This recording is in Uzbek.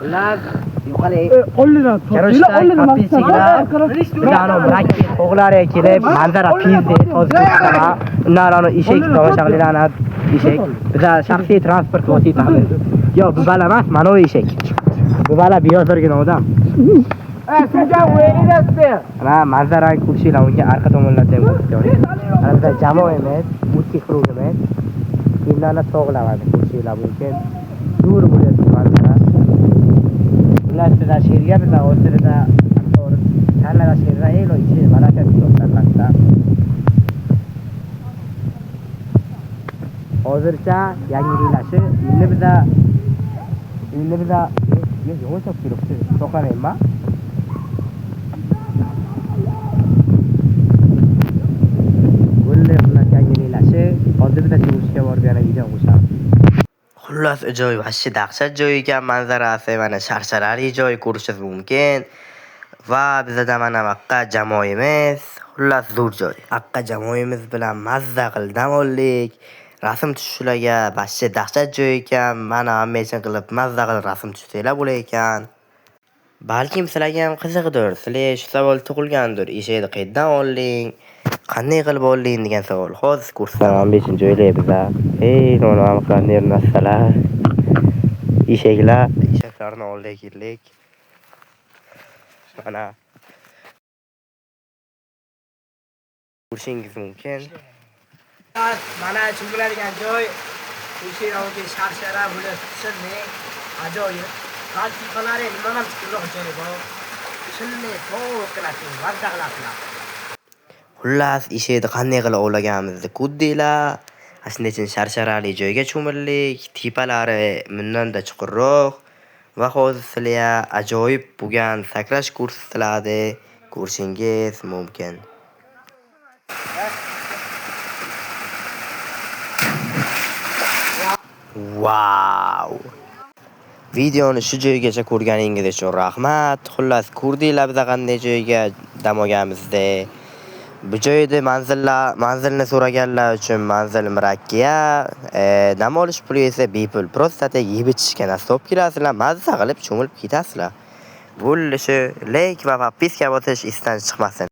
Xullas, yo'qoling. Короче, подписчиклар o'g'lari kelib, manzara pizdi, hozir ko'rsataman. Undan ana eshak tomosha qilinglar, eshak. Bizlar shaxsiy transport vositamiz. Yo'q, bu bala emas, mana u eshak. Bu bala biyozorgina odam. Mana manzarani ko'rishinglar unga arqa tomonlardan ham ko'rsataman. Mana bizlar jamoamiz, o'tki quruvimiz. Endi tog'lar ko'rishinglar mumkin. Zo'r bo'lyapti manzara. Ular sizlar sherga bizlar hozirda tanlada sherda elo ichi barakat yo'q. Hozircha yangilashi endi biza yo'q kelibdi. To'qamayman. Yangilashi hozir biza cho'milishga borib yana video qo'shamiz. Xullas, joy vashshi dahshat joy ekan manzarasi, mana sharsharali joy ko'rishingiz mumkin. Va bizada mana aqqa jamoamiz, xullas zo'r joy. Aqqa jamoamiz bilan mazza qilib dam oldik. Rasm tushishlarga vashshi dahshat joy ekan. Mana hamma qilib mazza qilib rasm tushsanglar bo'lar ekan. Balkim sizlarga ham qiziqdir. Sizlarga shu savol tug'ilgandir. Eshakni qayerdan olding? Qanday qilib olding degan savol. Hozir ko'rsataman 5-joylar biza. Ey, nima qanday narsalar. Eshaklar, eshaklarni oldiga keldik. Mana ko'rishingiz mumkin. Mana cho'miladigan joy. O'sha sharshara bo'lib shunday ajoyib. Falsafalari nima ham chuqurroq joyi bor. Shunday sovuq qilasiz, mazza qilasizlar. Xullas, eshakni qanday qilib ovlaganimizni ko'rdinglar. Shunday uchun sharsharali joyga cho'mildik. Tepalari bundan-da chuqurroq va hozir sizlarga ajoyib bo'lgan sakrash ko'rsatiladi. Ko'rishingiz mumkin. Wow! Videoni shu joygacha ko'rganingiz uchun rahmat. Xullas, ko'rdinglar biz qanday joyga dam olganimizni. Bu joyda manzilni so'raganlar uchun manzil Mirakkiya, dam olish puli esa bepul. Просто yeb ichishga narsa olib kelasizlar, mazza qilib cho'milib ketasizlar. Bo'ldi shu, like va podpiska bosish esdan chiqmasin.